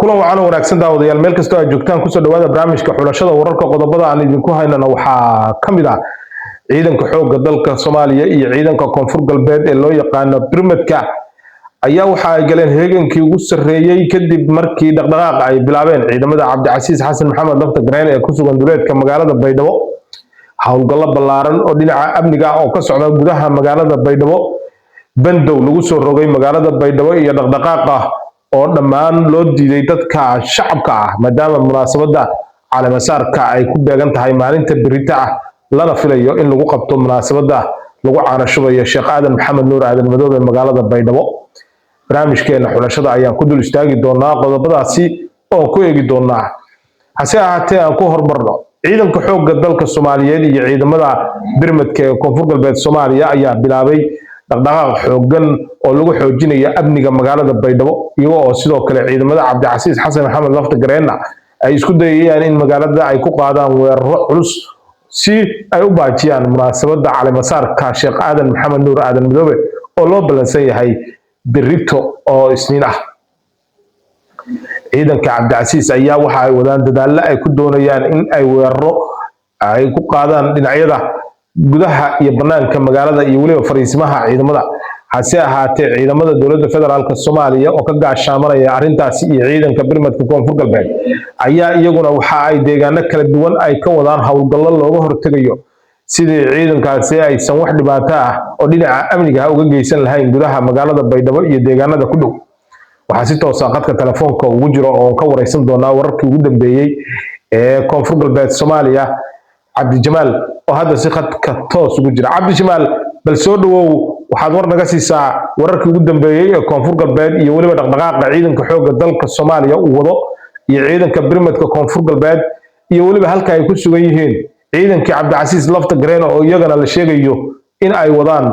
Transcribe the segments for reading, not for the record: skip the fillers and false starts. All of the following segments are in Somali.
Kulan wacan oo wanaagsan, daawadayaal, meel kastoo aad joogtaan, kusoo dhawaada barnaamijka xulashada wararka. Qodobada aan idinku haynana waxaa ka mid ah ciidanka xoogga dalka Soomaaliya iyo ciidanka Koonfur Galbeed ee loo yaqaano Birmadka ayaa waxa ay galeen heegankii ugu sarreeyey kadib markii dhaqdhaqaaq ay bilaabeen ciidamada Cabdicasiis Xasan Maxamed Lafta Gareen ee ku sugan duleedka magaalada Baydhabo. Howlgallo ballaaran oo dhinaca amniga ah oo ka socda gudaha magaalada Baydhabo, bandow lagu soo rogay magaalada Baydhabo iyo dhaqdhaqaaqa oo dhammaan loo diiday dadka shacabka ah, maadaama munaasabadda caleemasaarka ay ku beegan tahay maalinta berita ah, lana filayo in lagu qabto munaasabadda lagu caanashubayo Sheekh Aadan Maxamed Nuur Aadan Madoobe magaalada Baydhabo. Barnaamijkeena xulashada ayaan ku dul istaagi doonaa qodobadaasi oon ku eegi doonaa. Hase ahaatee, aan ku hormarno ciidanka xoogga dalka Soomaaliyeed iyo ciidamada Birmadka ee Koonfur Galbeed Soomaaliya ayaa bilaabay dhaqdhaqaaq xooggan oo lagu xoojinayo amniga magaalada Baydhabo, iyago oo sidoo kale ciidamada Cabdicasiis Xasan Maxamed Lafta Gareenna ay isku dayayaan in magaalada ay ku qaadaan weeraro culus si ay u baajiyaan munaasabadda caleemasaarka Sheekh Aadan Maxamed Nuur Aadan Madoobe oo loo ballansan yahay berrito oo Isniin ah. Ciidanka Cabdicasiis ayaa waxa ay wadaan dadaallo ay ku doonayaan in ay weeraro ay ku qaadaan dhinacyada gudaha iyo banaanka magaalada iyo weliba fariisimaha ciidamada. Hase ahaatee, ciidamada dowladda federaalka Soomaaliya oo ka gaashaamanaya arrintaasi iyo ciidanka Birmadka Koonfur Galbeed ayaa iyaguna waxa ay deegaano kala duwan ay ka wadaan howlgallo looga hortegayo sidii ciidankaasi aysan wax dhibaato ah oo dhinaca amniga ah uga geysan lahayn gudaha magaalada Baydhabo iyo deegaanada ku dhow. Waxaa si toosa qadka telefoonka ugu jiro oon ka wareysan doonaa wararkii ugu dambeeyey ee Koonfur Galbeed Soomaaliya, Cabdijamaal, oo hadda si khadka toos ugu jira. Cabdijamaal, bal soo dhawow. Waxaad war naga siisaa wararkii ugu dambeeyey ee Koonfur Galbeed iyo weliba dhaqdhaqaaqa ciidanka xoogga dalka Soomaaliya uu wado iyo ciidanka Birmadka Koonfur Galbeed iyo weliba halka ay ku sugan yihiin ciidankii Cabdicasiis Lafta Gareen oo iyagana la sheegayo in ay wadaan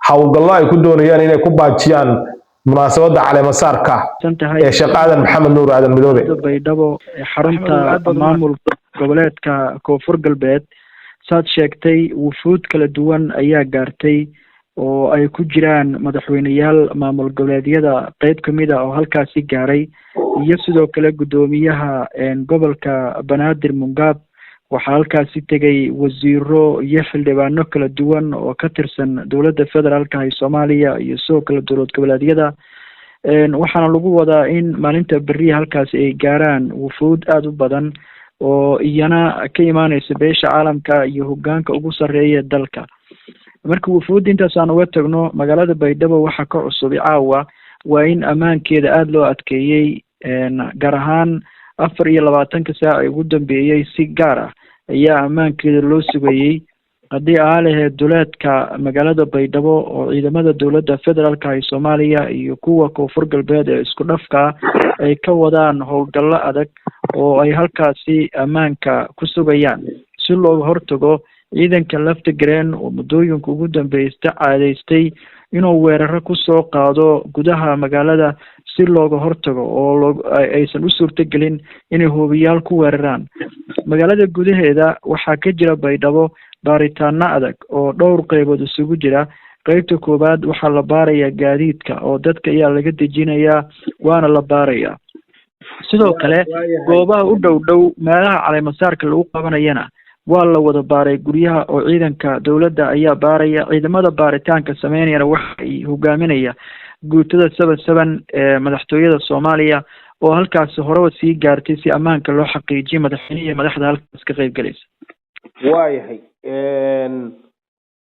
howlgallo ay ku doonayaan inay ku baajiyaan munaasabadda caleemasaarka ee Sheekh Aadan Maxamed Nuur Aadan Midoobe. Baydhabo, xarunta maamul goboleedka Koonfur Galbeed, saad sheegtay, wufuud kala duwan ayaa gaartay oo ay ku jiraan madaxweyneyaal maamul goboleedyada qeyb kamid a oo halkaasi gaaray, iyo sidoo kale guddoomiyaha gobolka Banaadir Mungaab. Waxaa halkaasi tegay wasiiro iyo xildhibaano kala duwan oo ka tirsan dowladda federaalka ee Soomaaliya iyo sidoo kale dowlad goboleedyada. Waxaana lagu wadaa in maalinta beriya halkaasi ay gaaraan wufuud aada u badan oo iyana ka imaaneysa beesha caalamka iyo hogaanka ugu sarreeya dalka. Marka wufuudda intaas aan uga tagno, magaalada Baydhabo waxaa ka cusubay caawa waa in ammaankeeda aada loo adkeeyey, gaar ahaan 24-ka saac ee ugu dambeeyey si gaar ah ayaa ammaankeeda loo sugayey, haddii ahaa lahayd duleedka magaalada Baydhabo oo ciidamada dowladda federaalka ee Soomaaliya iyo kuwa Koonfur Galbeed ee isku dhafka ay ka wadaan howlgallo adag oo ay halkaasi ammaanka ku sugayaan si looga hortago ciidanka Lafta Gareen oo muddooyinka ugu dambeeysta caadeystay inuu weeraro kusoo qaado gudaha magaalada, si looga hortago oo loo aysan u suurtagelin inay hoobiyaal ku weeraraan magaalada gudaheeda. Waxaa ka jira Baydhabo baaritaano adag oo dhowr qeybood isugu jira. Qeybta koowaad, waxaa la baarayaa gaadiidka oo dadka ayaa laga dejinayaa, waana la baarayaa. Sidoo kale goobaha u dhow dhow meelaha caleemasaarka lagu qabanayana waa la wada baaray guryaha oo ciidanka dowladda ayaa baaraya. Ciidamada baaritaanka sameynayana waxay hogaaminaya guutada 77 ee madaxtooyada Soomaaliya oo halkaasi horeba sii gaartay si ammaanka loo xaqiijiyo madaxweyne iyo madaxda halkaas ka qayb galaysa. Waayahay,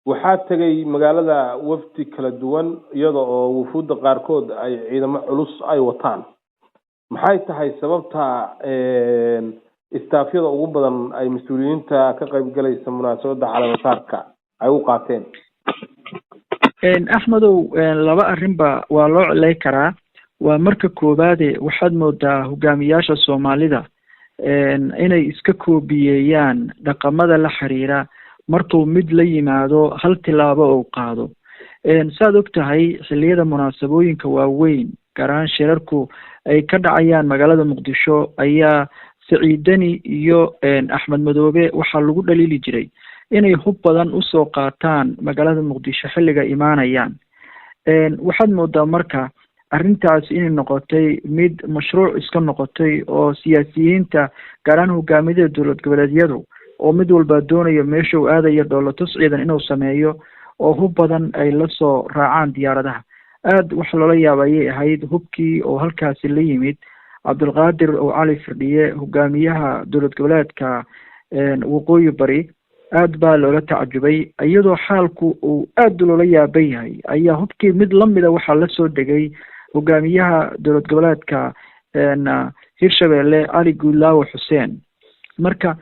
waxaa tegay magaalada wafdi kala duwan, iyada oo wufuudda qaarkood ay ciidamo culus ay wataan. Maxay tahay sababta istaafyada ugu badan ay mas-uuliyiinta ka qayb galaysa munaasabadda caleemasaarka ay u qaateen? Axmedow, laba arrinba waa loo cilay karaa. Waa marka koowaade, waxaad moodaa hogaamiyaasha Soomaalida inay iska koobiyeeyaan dhaqamada la xiriira markuu mid la yimaado hal tilaabo uu qaado. Saad og tahay, xilliyada munaasabooyinka waaweyn, gaar ahaan shirarku ay ka dhacayaan magaalada Muqdisho, ayaa Saciid Deni iyo Axmed Madoobe waxaa lagu dhaliili jiray inay hub badan usoo qaataan magaalada Muqdisho xilliga imaanayaan. Waxaad moodaa marka Arrintaas inay noqotay mid mashruuc iska noqotay oo siyaasiyiinta, gaar ahaan hogaamiyada dowlad goboleedyadu, oo mid walba doonayo meesha uu aadayo dhoolatus ciidan inuu sameeyo oo hub badan ay lasoo raacaan diyaaradaha. Aada wax loola yaaba ayay ahayd hubkii oo halkaasi la yimid Cabdulqaadir oo Cali Firdhiye, hogaamiyaha dowlad goboleedka Waqooyi Bari. Aad baa loola tacajubay. Iyadoo xaalku uu aada loola yaaban yahay ayaa hubkii mid lamida waxaa lasoo degay hogaamiyaha dowlad goboleedka Hirshabelle, Cali Guudlaawe Xuseen. Marka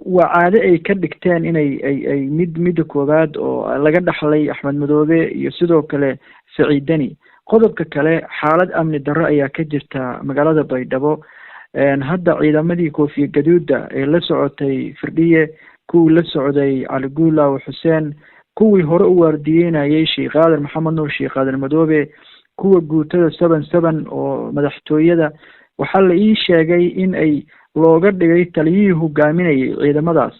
waa caado ay ka dhigteen inay ay mid midda koowaad oo laga dhaxlay Axmed Madoobe iyo sidoo kale Saciid Deni. Qodobka kale, xaalad amni darro ayaa ka jirta magaalada Baydhabo. Hadda ciidamadii koofiya gaduuda ee la socotay Firdhiye, kuwii la socday Cali Guulaawe Xuseen, kuwii hore u waardiyeynayay Sheekh Aadan Maxamed Nuur, Sheekh Aadan Madoobe, kuwa guutada 77 oo madaxtooyada, waxaa la ii sheegay in ay looga dhigay taliyihii hogaaminayay ciidamadaas,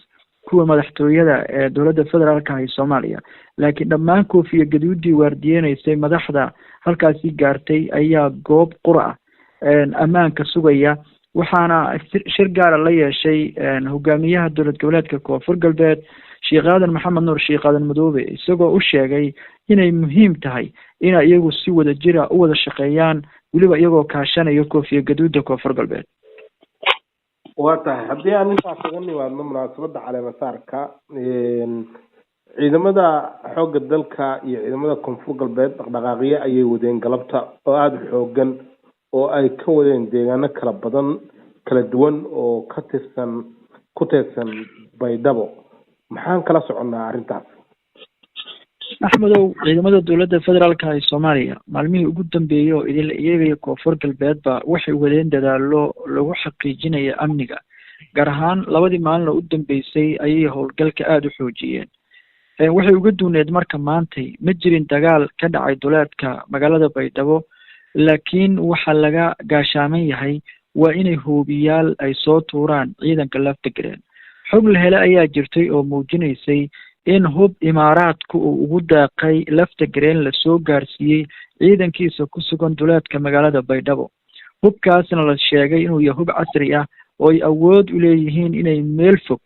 kuwa madaxtooyada ee dowladda federaalka ah ee Soomaaliya. Laakiin dhammaan koofiya gaduudii waardiyeynaysay madaxda halkaasi gaartay ayaa goob qura ah ammaanka sugaya. Waxaana shir gaara la yeeshay hogaamiyaha dowlad goboleedka Koonfur Galbeed, Sheekh Aadan Maxamed Nuur, Sheekh Aadan Madoobe, isagoo u sheegay inay muhiim tahay inay iyagu si wada jira u wada shaqeeyaan, weliba iyagoo kaashanaya koofiya gaduuda Koonfur Galbeed. Waa tahay. Haddii aan intaas kaga nimaadno munaasabadda caleemasaarka, ciidamada xoogga dalka iyo ciidamada Koonfur Galbeed dhaqdhaqaaqyo ayay wadeen galabta oo aada u xoogan oo ay ka wadeen deegaano kala badan, kala duwan oo ka tirsan ku teedsan Baydhabo. Maxaan kala soconnaa arrintaas? Axmedow, ciidamada dowladda federaalka ee Soomaaliya maalmihii ugu dambeeyey oo idil iyaga Koonfur Galbeedba waxay wadeen dadaalo lagu xaqiijinayo amniga. Gaar ahaan labadii maalin oo u dambeysay ayay howlgalka aada u xoojiyeen. Waxay uga duuneed marka maantay ma jirin dagaal ka dhacay duleedka magaalada Baydhabo, laakiin waxaa laga gaashaaman yahay waa inay hoobiyaal ay soo tuuraan ciidanka Laftagareen. Xog la hele ayaa jirtay oo muujinaysay in hub Imaaraadku uu ugu daaqay Laftagareen lasoo gaarsiiyey ciidankiisa ku sugan duleedka magaalada Baydhabo. Hubkaasna la sheegay inuu yahay hub casri ah oo ay awood u leeyihiin inay meel fog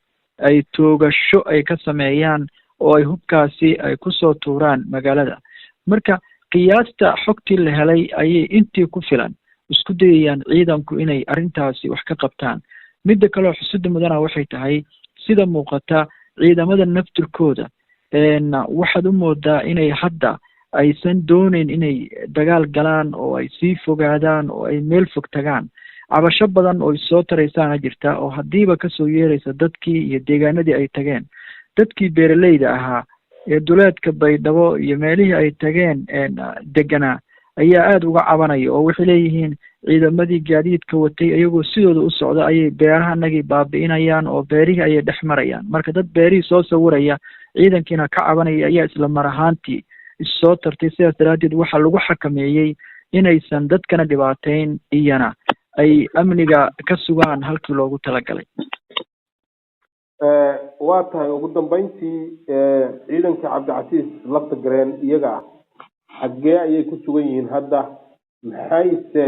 ay toogasho ay ka sameeyaan oo ay hubkaasi ay kusoo tuuraan magaalada. Marka qiyaasta xogtii la helay ayay intii ku filan isku dayayaan ciidanku inay arrintaasi wax ka qabtaan. Midda kaleo xusida mudana waxay tahay, sida muuqata, ciidamada naftirkooda waxaad u moodaa inay hadda aysan dooneyn inay dagaal galaan oo ay sii fogaadaan oo ay meel fog tagaan. Cabasho badan oo soo taraysaana jirta oo haddiiba kasoo yeeraysa dadkii iyo deegaanadii ay tageen. Dadkii beeraleyda ahaa ee duleedka Baydhabo iyo meelihii ay tageen deganaa ayaa aada uga cabanaya oo waxay leeyihiin ciidamadii gaadiidka watay iyagoo sidooda u socda ayay beerahanagii baabi'inayaan oo beerihii ayay dhex marayaan. Marka dad beerihii soo sawiraya, ciidankiina ka cabanaya ayaa isla mar ahaantii issoo tartay. Sidaas daraaddeed waxaa lagu xakameeyey inaysan dadkana dhibaateyn, iyana ay amniga ka sugaan halkii loogu talagalay. Waa tahay. Ugu dambeyntii, ciidanka Cabdicasiis Laftagareen iyaga ah xaggee ayay ku sugan yihiin hadda? Maxayse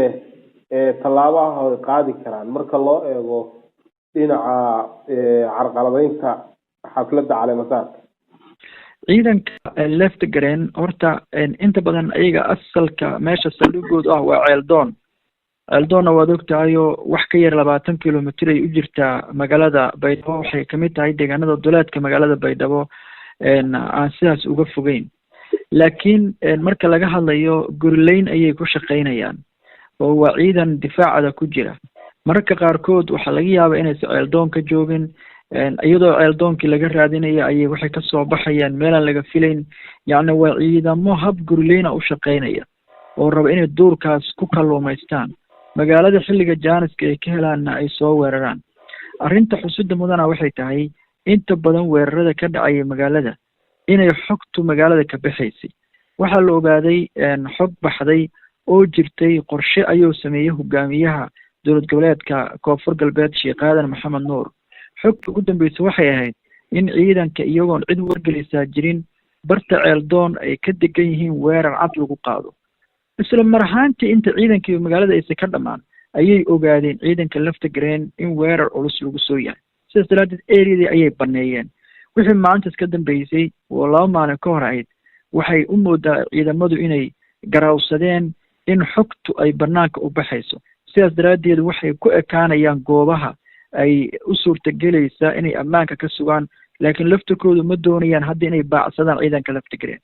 tallaabaha ay qaadi karaan marka loo eego dhinaca carqaladeynta xafladda caleemasaarka? Ciidanka Laftagareen horta inta badan ayaga asalka meesha saldhigoodu ah waa Ceeldoon. Ceeldoonna waad ogtahayo, wax ka yar 20 kilomitr ay u jirtaa magaalada Baydhabo. Waxay kamid tahay deegaanada duleedka magaalada Baydhabo aan sidaas uga fogeyn. Laakiin marka laga hadlayo gurileyn ayay ku shaqeynayaan oo waa ciidan difaacada ku jira. Mararka qaarkood waxaa laga yaabaa inaysan Ceeldoon ka joogin. Iyadoo ceeldoonkii laga raadinayo ayay waxay kasoo baxayaan meelaan laga filayn. Yacni waa ciidamo hab gurileyna u shaqeynaya oo raba inay duurkaas ku kalluumaystaan, magaalada xilliga jaaniska ay ka helaanna ay soo weeraraan. Arrinta xusida mudana waxay tahay inta badan weerarada ka dhacaya magaalada inay xogtu magaalada ka baxaysay. Waxaa la ogaaday xog baxday oo jirtay qorshe ayuu sameeyey hogaamiyaha dowlad goboleedka Koonfur Galbeed, Sheekh Aadan Maxamed Nuur. Xogta ugu dambeysay waxay ahayd in ciidanka iyagoon cid wargelisaa jirin barta Ceeldoon ay ka degan yihiin weerar cad lagu qaado. Isla mar ahaantii inta ciidankii magaalada aysan ka dhammaan ayay ogaadeen ciidanka Laftagareen in weerar culus lagu soo yahay. Sidaas daraaddeed areadii ayay baneeyeen. Wixii maalintaas ka dambeysay oo 2 maalin ka hor ahayd, waxay u moodaa ciidamadu inay garawsadeen in xogtu ay banaanka u baxayso. Sidaas daraaddeed waxay ku ekaanayaan goobaha ay u suurtagelaysaa inay ammaanka ka sugaan, laakiin laftirkoodu ma doonayaan hadda inay baacsadaan ciidanka Laftagareen.